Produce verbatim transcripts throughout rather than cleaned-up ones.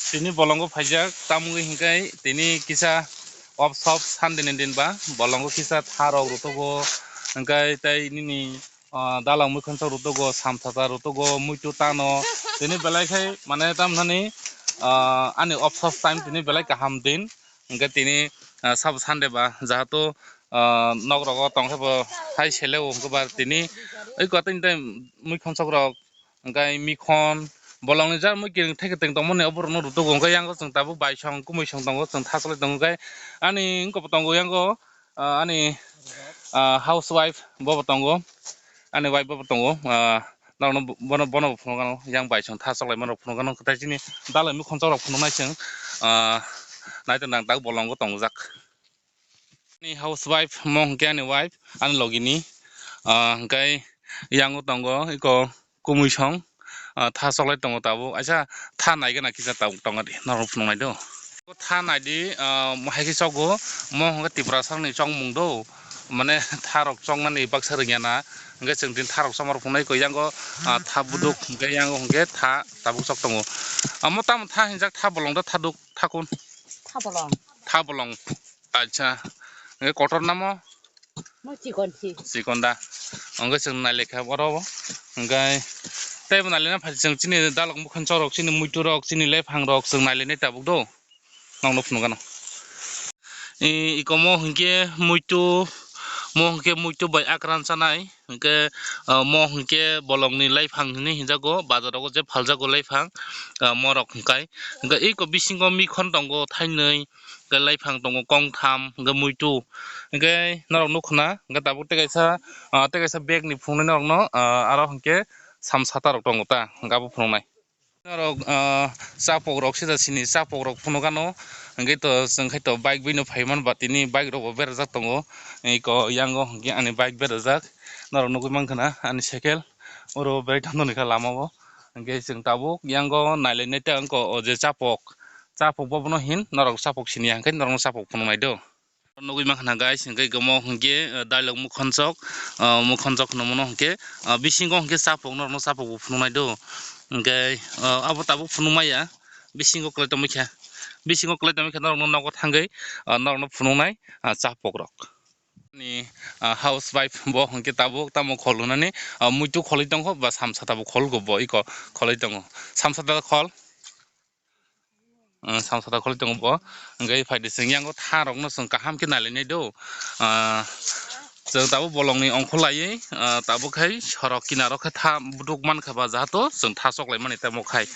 Tini bolongo phaijak, tamungwi hinkhai tini kisa off soft Sunday ni din ba, bolongo kisa tharok rutugo, hinkhai tei nini, ah, dalang muikhonsok rutugo, samsata rutugo, muitu tano, tini belai khai mane tamthani, ah, ani off soft time tini belai kaham din, hinkhai tini, ah, sabo Sunday ba, jahato, ah, nok rogo tongkhe bo hai sele o hinkhai ba tini, oi kotini tei muikhonsok rok, Hingke mikhon, bolongni jar mui kiring theke teng tongmani oborogno rwtugo, hingke yango chwng tabuk baisong, kumoisong tongo, chwng thasolai tongo, hingke ani wngkokbo tongo yango, ah, ani, ah, housewife bobo tongo, ani wife bobo tongo, ah, norokno bono, bono bo phunukgano, yang baisong thasolai manrok phunukgano, tei chini dalai muikhonchorok phunuknai chwng, ah, naitok nang tabuk bolongo tongjak. Ani housewife, mo hwnkhe ani wife, ani logini, ah, hwnkhe yango tongo eko kumui song, ah, tha choklai tongo tabuk, aisa tha naigena kisa tabuk tongo di, norok phunuknai do. Tha naidi, ah, mo hai khe chokgo, mo hwnkhe Tiprasarokni chongmung do, mane tharok choknani baksa rwngya na, hwnkhe chwng tini tharok chongma rok phunuknai eko yango, ah, tha buduk, hwnkhe yango hwnkhe tha tabuk chok tongo. Amo tamo tha hinjak, tha bolong da, tha duk, tha kun? Tha bolong. Tha bolong. Acha. Hwnkhe kotor namo? Mo chikon si. Chikon da. Hwnkhe chwng nailekha oro. Hwnkhe tei bo nailena phai chwng chini dalok mukhang chorok, chini muitu rok, chini lephang rok chwng nailenai tabuk do. Nokno phunukgano. I, ikomo hwnkhe muitu, mo hwnkhe muitu bai akran chanai. Hwnkhe, ah, mo hwnkhe bolongni laiphang hinwi hinjago, bazar rogo je phaljago laiphang, ah, morok hwnkhe. Hwnkhe eko bisingo mikhon tongo thainwi, hwnkhe laiphang tongo kongtham, hwnkhe muitu. Hwnkhe norok nukho na, hwnkhe tabuk tei kaisa, ah, tei kaisa bag ni phunuknai norokno, ah, aro hwnkhe samsata rok tongo ta, hwnkhe abo phunuknai. Norok, ah, chapok rok sida sini chapok rok phunukgano, hwnkhe to chwng khai to bike bai no phaiman ba tini bike rok bo berajak tongo, eko yango hwnkhe ani bike berajak, norok nugwi mankha na ani cycle oro berai thangtoni kha lama o, hwnkhe chwng tabuk yango nailainai ta wngkha o je chapok, chapok bo bono hin norok chapok sini ya hwnkhe norokno chapok phunuknai do. Nugwi mankha na guys, hwnkhe omo hwnkhe, ah, dailok mukhonjok, ah, mukhonjok hwnwi mano hwnkhe, ah, bisingo hwnkhe chapok norokno chapok bo phunuknai do. Hwnkhe, ah, abo tabuk phunukmaya, bisingo kwlai tongmikha, bisingo kwlai tongmikha norokno nogo thangwi, ah, norokno phunuknai, ah, chapok rok. Ni, ah, housewife bo hwnkhe tabuk tamo khol hwnani, ah, muitu kholwi tongkho ba samsata bo khol go bo iko kholwi tongo. Samsata khol. Samsata kholi tongo bo. Hwnkhe phaidi chwng yango tha rokno chwng kaham khe nailainai do. Ah, chwng tabuk bolongni ongkho laiwi, ah, tabuk khai sorok kinaro khe tha buduk mankha ba jahato chwng tha choklaimani tamo khai.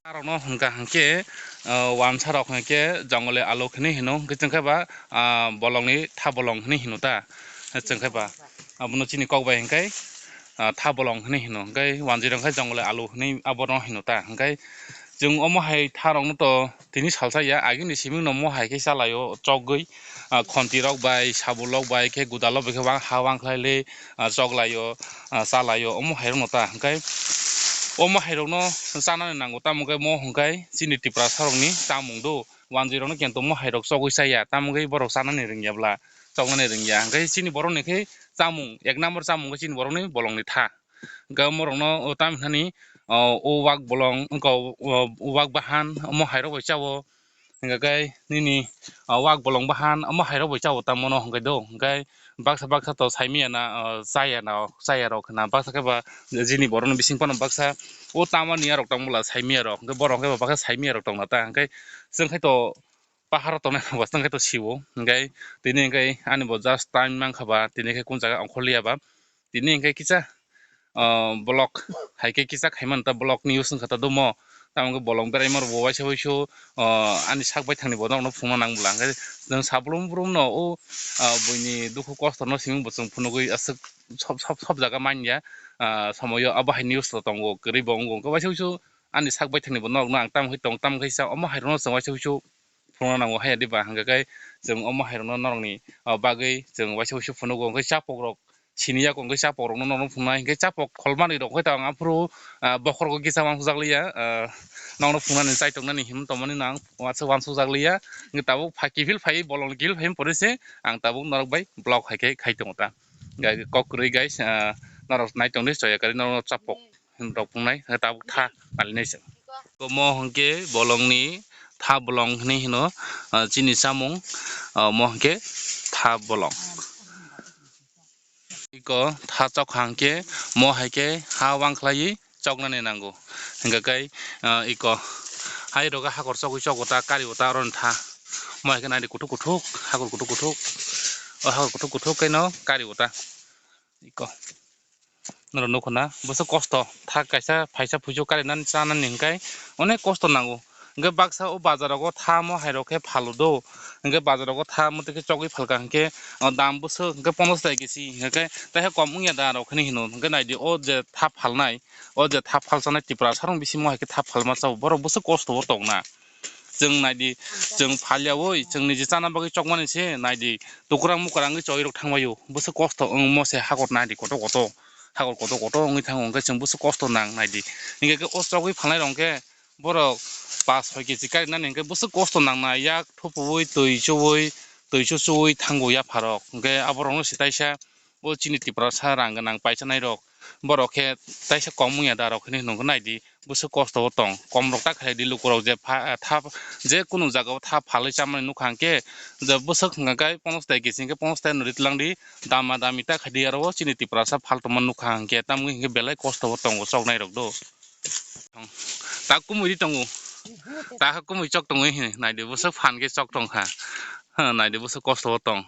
Arokno hwnkha hwnkhe, ah, wansa rok hwnkhe jongole alu hinwi hino, hwnkhe chwngkhe ba, ah, bolongni tha bolong hinwi hino ta, chwngkhe ba abono chini kok bai hwnkhe, ah, tha bolong hinwi hino, hwnkhe wanjwi rok hwnkhe jongole alu hinwi abono hino ta, hwnkhe chwng omo hai tha rokno to tini salsa ya, agini siming no omo hai khe chalaio chogwi, ah, khonti rok bai, sabul rok bai khe gwdalo bai khe ha wangkhlai le, ah, choklaio, ah, chalaio, omo hai rokno ta hwnkhe omo hai rokno chanani nango, tamo khe mo hwnkhe chini Tiprasa rokni chamung do, wanjwi rokno kento mo hai rok chogwi chaya, tamo khe borok chanani rwngya bwla, choknani rwngya, hwnkhe chini borokni khe chamung, ek number chamung khe chini borokni bolongni tha, hwnkhe omo rokno o tamo hinani, o, o wak bolong, wngkha o, o wak bahan, omo hai rok bai chao. Hingkha khe nini, ah, wak bolong bahan omo hai rok bai chao tamo no hingkhe do, hingkhe baksa baksa to saimanya na, ah, chaya na, chaya rok na baksa khe ba jini borok ni bising phano baksa o tamo ni arok tong bwla saimanya rok, hingkhe borok hingkhe ba baksa saimanya rok tong na ta, hingkhe chwng khe to pahar o tongnai rok bo chwng khe to sio, hingkhe tini hingkhe ani bo just time mankha ba tini khe kun jaga ongkhor liya ba. Tini hingkhe kisa, ah, block hai khe kisa khaimani ta block ni use wngkha ta dumo. Tamo khe bolong beraima rok bo waisa waisu, ah, ani sak baithang ni bo norok no phunukna nang bwla. Hingkhe chwng sablum brum no o, ah, buini dukhu kosto no simi bo chwng phunugwi aswk sob, sob, sob jaga manya, ah, somoyo abo hai news rok tongo, kwrwi bo wngo. Hingkhe waisa waisu ani sak baithang ni bo norok no ang tamo khe tong, tamo khe sa omo hai rok no chwng waisa waisu phunukna nango haya diba, hingkhe khe chwng omo hai rok no norok ni, ah, bagwi chwng waisa waisu phunugo. Hingkhe chapok rok sini ya khe chapok rok no norok phunuknai, hingkhe chapok kholmani rok khe ta ang aphuru, ah, bokhorok kisa uansukjak liya, ah, norok phunuknani chaitok nani him tongmani no ang uansuk, uansukjak liya, hingkhe tabuk phai kiphil phai bolong kiphil phai pore se ang tabuk norok bai vlog hai khe khai tongo ta. Hingkhe kok kwrwi guys, ah, Norok nai tongdi, choya kari norok chapok rok pungnai, tabuk tha nalinai se. Omo hwnkhe bolongni tha bolong hinwi hino, ah, chini chamung, ah, omo hwnkhe tha bolong. Iko tha chokha hwnkhe mo hai khe ha wangkhlaiwi choknani nango. Hwnkhe kai, ah, iko hai rok hakor chogwi chogo ta, kari o ta, oro ni tha. Mo hai khe naidi kuthuk kuthuk, hakor kuthuk kuthuk. O hakor kuthuk kuthuk khe no kari o ta. Iko. Norok nukho na, bwswk kosto. Tha kaisa phaisa phuisu karinani chanani hwnkhe onek kosto nango. Hwnkhe baksa o bazar rogo tha mo hai rok khe phalo do. Hwnkhe bazar rogo tha mo twi khe chogwi phalka hwnkhe, o dam bwswk hwnkhe ponosh tai kisi hwnkhe taiha kom wngya da rok hinwi hino. Hwnkhe naidi o je tha phalnai, o je tha phalchanai Tiprasa rok bisingo hai khe tha phalma chao, borok bwswk kosto o tongna. Chwng naidi, chwng phalyawi chwng niji chana bagwi chokmani se naidi, tukurang mukurang wngwi choi rok thangbaio, bwswk kosto wngmo se hakor naidi koto koto, hakor koto koto wngwi thango, hwnkhe chwng bwswk kosto nang naidi. Hwnkhe khe o chogwi phalnai rok hwnkhe borok pas soi kechi karinani hwnkhe bwswk kosto nangnai, yak thupuwi, twi chuwi, twi chuchuwi thango yapharok, hwnkhe aborokno se taisa o chini Tiprasa rang gwnang paichanai rok, borok khe taisa kom wngya da rok hinwi hwnwi naidi, bwswk kosto o tong, kom rok ta khaidi lukurok je pha-, tha, je kunu jaga o tha phalwi chamani nukha hwnkhe, je bwswk hwnkha khe ponosh tai kisi hwnkhe ponosh tai no ri twlang di, dama dami ta khaidi aro o chini Tiprasa phal tongma nukha hwnkhe, tamoni hwnkhe belai kosto o tongo choknai rok do. Ta kumui ri tongo. Ta ha kumui chok tongo, he, naidi bwswk phan khe chok tong kha. Ha, naidi bwswk kosto o tong.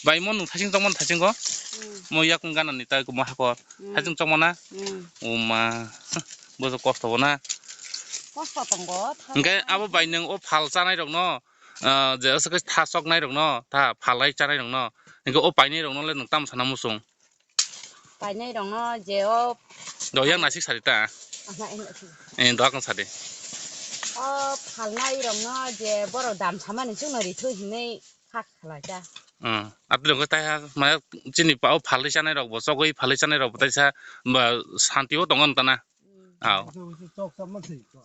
Bai mo nwng thasing chokmani thasingo? Hmm. Mo yakung gana ni tai mo hakor. Hmm. Thasing chokmana? Hmm. O ma. Bwswk kosto bo na? Kosto tongo, tha. Hwnkhe abo bai nwng o phal chanai rok no, ah, je aswk khe tha choknai rok no, tha phalai chanai rok no. Hwnkhe o painai rok no le nwng tamo sana muchung? Painai rokno je o Do yang nasik sari ta. Aha, eno si. Eh, do akang sari. O phalnai rokno je borok dam samani chukno rithu hinwi kha khlai ta. Hmm. Atwrwng khe taiha, mane chini pa o phalwi chanai rok bo, chogwi phalwi chanai rok bo taisa ba santi o tongo wng tana. Hmm. Aw.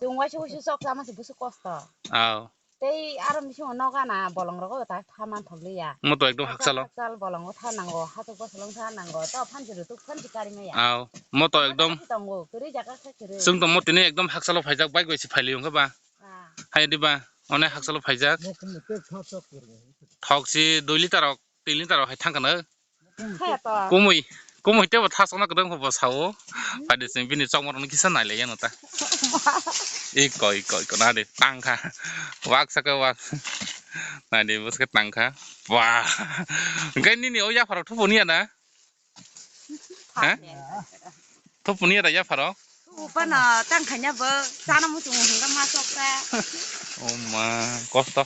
Chwng waisa waisa chok sama se bwswk kosto. Aw. Tei aro bisingo nogo na bolong rogo ta tha manthok liya. Mo to ekdom hakchalo. Hakchal bolongo tha nango, hatok bwsalo tha nango, to phansi rutuk phansi kari maya. Aw, mo to ekdom. Tongo, kwrwi jaga khe kwrwi. Chwng to mo tini ekdom hakchalo phaijak, bike bai se phailio hwnkhe ba. Ah. Hai di ba, one hakchalo phaijak. Thok si dui liter rok, tin liter rok hai thang kano. Khe to. Kumui, kumui tebo thasokno kwdwng khe bo sao. Phaidi chwng bini chokma rokno kisa nailai yano ta. Iko, iko, iko, nadi, tangkha. Wak saka wak. Nadi, bwswk tangkha. Wah. Hwnkhe nini o yapharo thupo niya na? Ha? Thupo niya da yapharo? Upano tangkhanya bo chana muchungo hwnga ma chokta. O ma, kosto.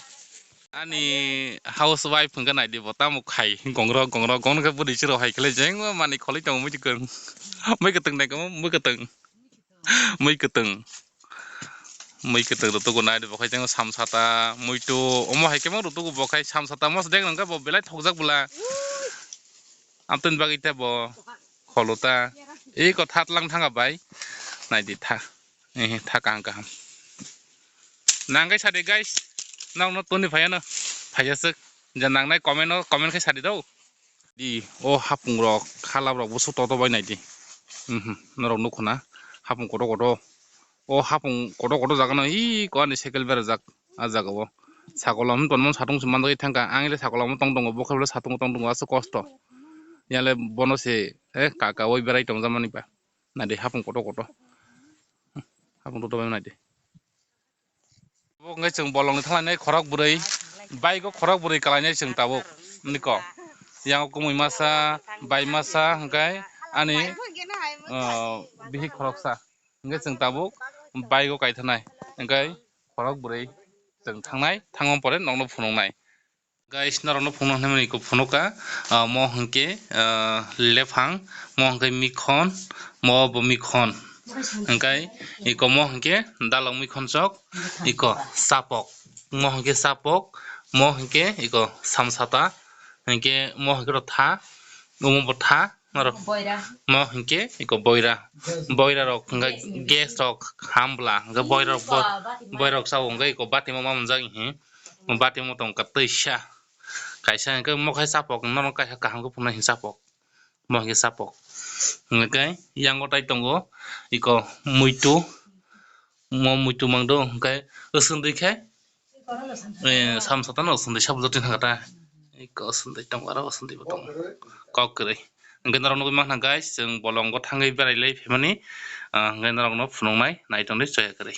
Ani housewife hwnkhe naidi bo tamo khai gongrok gongrok gongrok khe bwrwi chwrok hai khlai jengma manwi kholwi tongo mui kwtwng. Mui kwtwng naikhe mui kwtwng. Mui kwtwng. Mui kwtwng rwtugo naidi bo khai jengma samsata muitu omo hai khe ma rwtugo bo khai samsata mosdek nangkhe bo belai thokjak bwla. Amtwini bagwi tei bo kholo ta. Eko tha tlang thanga bai. Naidi tha. Ehe, tha kaham kaham. Nangkhe sadi guys. Nokno toni phaiya no. Phaiya swk. Je nangnai comment o comment khai sadi do. Di o hapung rok, khalap rok bwswk toto bai naidi. Mhm, norok nukho na. Hapung koto koto. O hapung koto koto jaga no iko ani cycle berajak a jaga o. Sakolo hwn tonmani satung se manjak thangkha. Ang le sakolo hwn tong tongo, bo khe bole satung tong tongo, aswk kosto. Yale bono se, eh, kaka oi berai tongjamani ba. Naidi hapung koto koto. Hapung toto bai naidi. Bo wngkhe chwng bolongni thanglainai khorok bwrwi, bike o khorok bwrwi kalainai chwng tabuk. Niko. Yang kumui masa, bai masa, hwnkhe ani, oh, bihik khoroksa. Hwnkhe chwng tabuk bike o kaithanai. Hwnkhe khorok bwrwi chwng thangnai, thangma pore nokno phunuknai. Guys, norokno phunukna hwnwi phunukha, ah, mo hwnkhe, ah, lephang, mo hwnkhe mikhon, mo bo mikhon. Hwnkhe iko mo hwnkhe dalok mikhon chok, iko sapok, mo hwnkhe sapok, mo hwnkhe iko samsata, hwnkhe mo hwnkhe rw tha, omo bo tha. Aro boira. Mo hwnkhe iko boira. Boira rok hwnkhe gas rok ham bwla. Hwnkhe boira rok bo-, boira rok sao hwnkhe iko batimo ma manjak hi. Batimo tong ka twisa. Kaisa hwnkhe mo khai sapok, nono kaisa kaham khe phunai hi sapok. Mo hwnkhe sapok. Hwnkhe yango tai tongo iko muitu, mo muitu mangdo hwnkhe swndwi khe, eh, sam satan swndwi sabo jotoni thangkha ta. Iko swndwi tongo, aro swndwi bo tongo. Kok kwrwi. Hwnkhe norok nugwi mankha guys, chwng bolongo thangwi berai lai phaimani, ah, hwnkhe norokno phunuknai nai tongdi choya kwrwi.